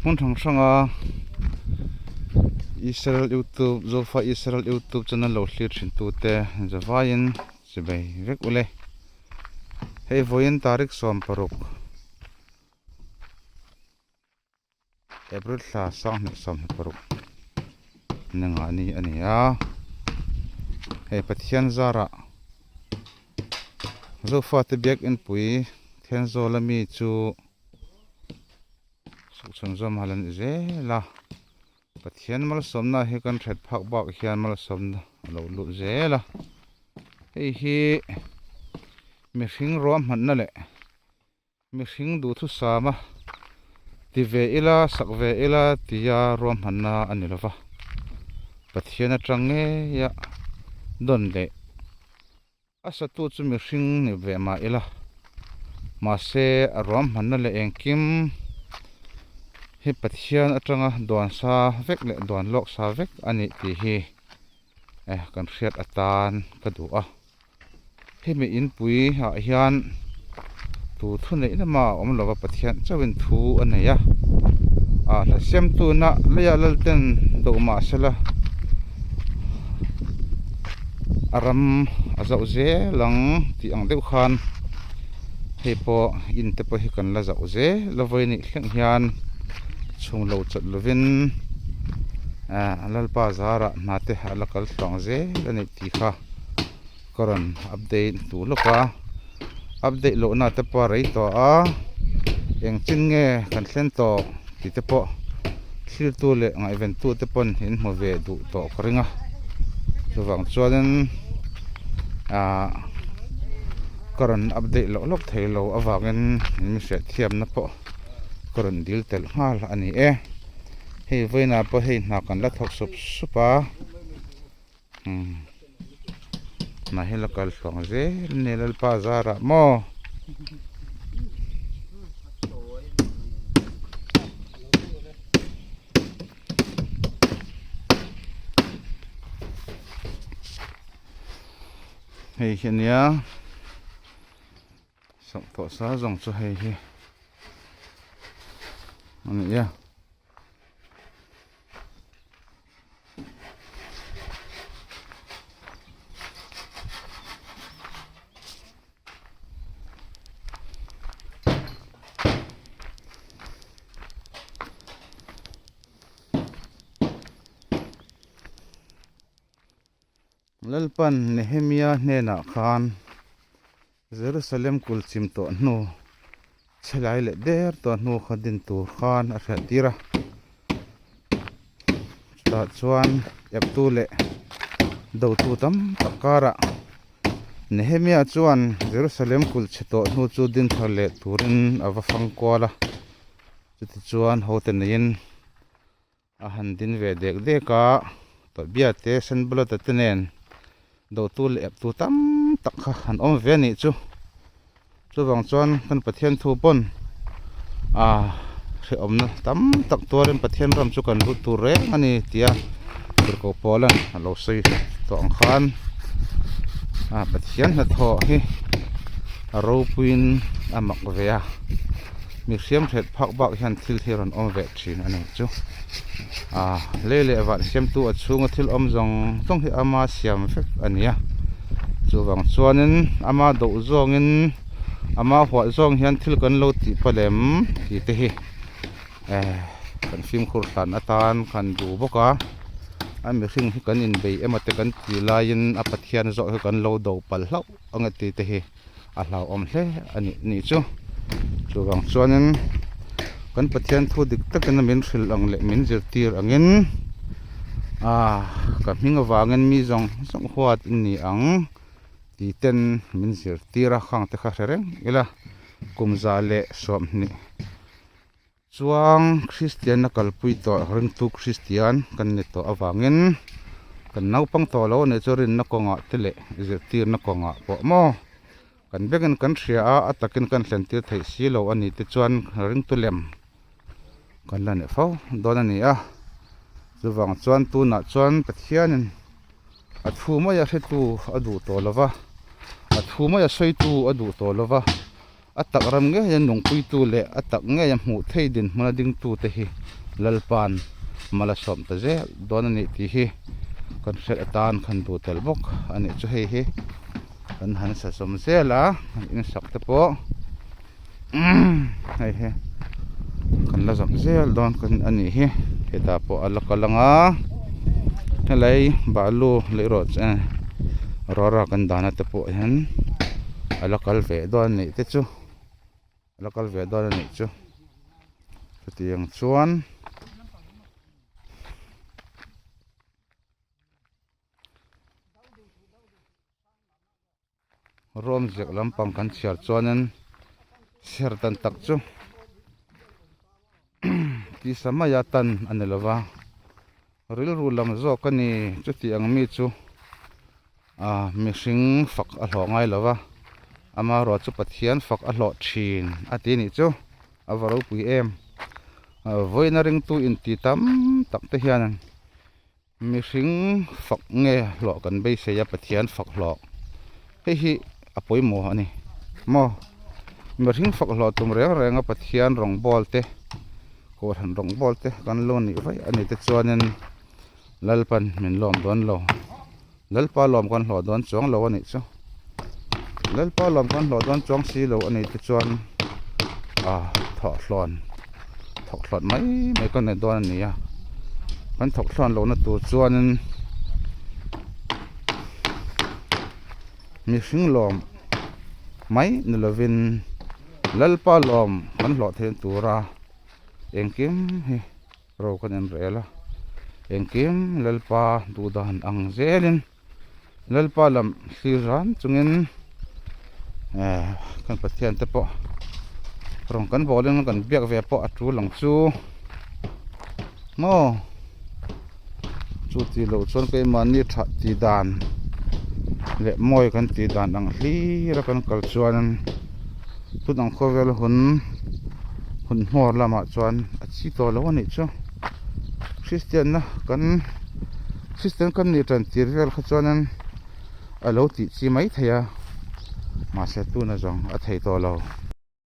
Hmun hrang hranga Israel youtube Zofa Israel youtube channel lo hlir thin tute zavaiin chibei vek ule. Hei vawiin tarik 16 April thla 2026 ni nga ni a ni a. Hei Pathian zarah Zofate biakin pui Thenzawl ami chu Sukchhunzawm hal an ni zel a, Pathian malsawmna hi kan hret phak bak hian malsawmna a lo lut zel a, hei hi mihring ruahmanna leh mihring duhthusama ti ve ila sak ve ila tia ruahmanna a ni lova, Pathian atang ngeia dawn leh A satu chu mihring ni ve mah ila, mahse a ruahmanna leh engkim hi Pathian atanga duan sa vek leh duan lawk sa vek a nih tih hi eh kan hriat atan ka duh a. Hemi inpui ah hian tu thu neih lama a awm lova Pathian chauhin thu a nei a, ah hla siamtuna leia lalten do mah sela a ram a zauh zel ang tih ang deuh khan hei pawh in te pawh hi kan la zauh zel a vawi nih thleng hian chhung lo chawlh lovin ah Lalpa zarah hna te a la kal tluang zel a nih tih kha. Ka rawn update duh lawk a, update lohna te pawh a rei tawh a, eng chin nge kan thlen tawh tih te pawh thlirtu leh ngaihventu te pawn in hmu ve duh tawh ka ring a, chuvang chuanin ah ka rawn update loh lawk thei lo avangin min hriatthiamna pawh ka rawn dil telh nghal a ni e, hei vawiinah pawh hei hna kan la thawk sup sup a. Hnah hi la kal hluang zel a ni Lalpa zarah maw. Hei hi a nia sak tawh sa zawng chu hei hi a ni a. Lalpan Nehemia hnenah khan Jerusalem kul chim tawh hnu, chhelai leh der tawh hnu kha din tur khan a hriat tir a. Chutah chuan eptu leh dotu tam tak karah Nehemia chuan Jerusalem kul chhe tawh hnu chu din thar leh turin a va fang kual a. Chutichuan hote neiin A han din ve dek dek a, Tobia te Sanballat-a te nen dotu leh eptu tam tak kha an awm ve a nih chu. Chuvang chuan kan Pathian thu pawn a hrehawmna tam tak tuarin Pathian ram chu kan lut tur reng a ni tia Tirhkoh Paula'n a lo sawi tawh ang khan a Pathian hnathawh hi a ropuiin a mak ve a. Mi hriam hret phak bak hian thil hi a rawn awm ve thin a ni chu. Aaa lei leh van siamtu a chhunga thil awm zawng zawng hi ama siam vek a ni a. Chuvang chuanin ama doh zawngin ama huah zawng hian thil kan lo tih palem tih te hi eh kan fimkhur hlan atan kan duh bawk a. A mihring hi kan inbei emaw te kan tih laiin a Pathian zawh hi kan lo do palh hlauh ang e tih te hi. a hlauhawm hle a nih nih chu chuvang chuanin kan Pathian thu dik takin a min hrilh ang leh min zirtir angin ah ka hming avangin mi zawng zawng huat in ni ang tih ten min zirtir a khang te kha hre reng ila kum 120 Chuang Kristianna kalpui tawh ringtu Kristian kan ni tawh avangin kan naupang tawh lo a nih chu rinna kawngah te leh zirtirna kawngah pawh maw kan bengin kan hria a, a takin kan thlentir theih si lo a nih te chuan ringtu lem kan la neih fo dawn a ni a. Chuvang chuan tunah chuan Pathianin a thu maia hretu a duh tawh lo va, a thu maia sawitu a duh tawh lo va. A tak ram ngeia nungpuitu leh a tak ngeia hmuh thei dinhmuna dingtute hi Lalpa'n mal a sawm ta zel dawn a nih tih hi kan hriat atan khan duh tel bawk a nih chu hei hi kan han sa zawm zel a kan insak te pawh hei hi kan la zawm zel dawn a nih hi hetah pawh a la kal ang a helai balu leh erawh chuan rawra kan dahna te pawh hian a la kal ve dawn a nih te chu a la kal ve dawn a nih chu chutiang chuan. Rawm ziak lampang kan chhiar chuanin chhiar dan tak chu tisa maia tan a ni lova rilru lam zawk a ni chuti ang mi chu ah mihring fak a hlawh ngai lova amaherawhchu Pathian fak a hlawh thin a ti nih chu a va ropui em vawiina ringtu inti tam tak te hian. Mihring fak nge hlawh kan beisei a Pathian fak hlawh hei hi a pawimawh a ni maw mihring fak hlawh tum reng reng a Pathian rawngbawl te kohhran rawngbawl te kan lo nih vaih a ni te chuanin Lalpan min lawm dawn lo Lalpa lawm kan hlawh dawn chuang lo a nih chu Lalpa lawm kan hlawh dawn chuang si lo a ni te chuan ah thawh hlawn thawk hlawn mai mai ka nei dawn a ni a kan thawk hlawn lohna tur chuanin mihring lawm mai ni lovin Lalpa lawm kan hlawh theih tura engkim hi. Ro kan en rel a, engkim Lalpa duh dan ang zelin Lalpa lam thlir ran chungin eh kan Pathian te pawh rawn kan bawlin kan biak ve pawh a tul ang chu maw chu tih loh chuan keimahni tha tih dan leh mawi kan tih dan ang hlir a kan kal chuan tun ang khawvel hun hun hmawr lamah chuan a chi tawh lo a nih chu Kristian na kan Kristian kan nih tan tir vel kha chuanin a lo tih chi mai thei a mahse tuna zawng a thei tawh lo.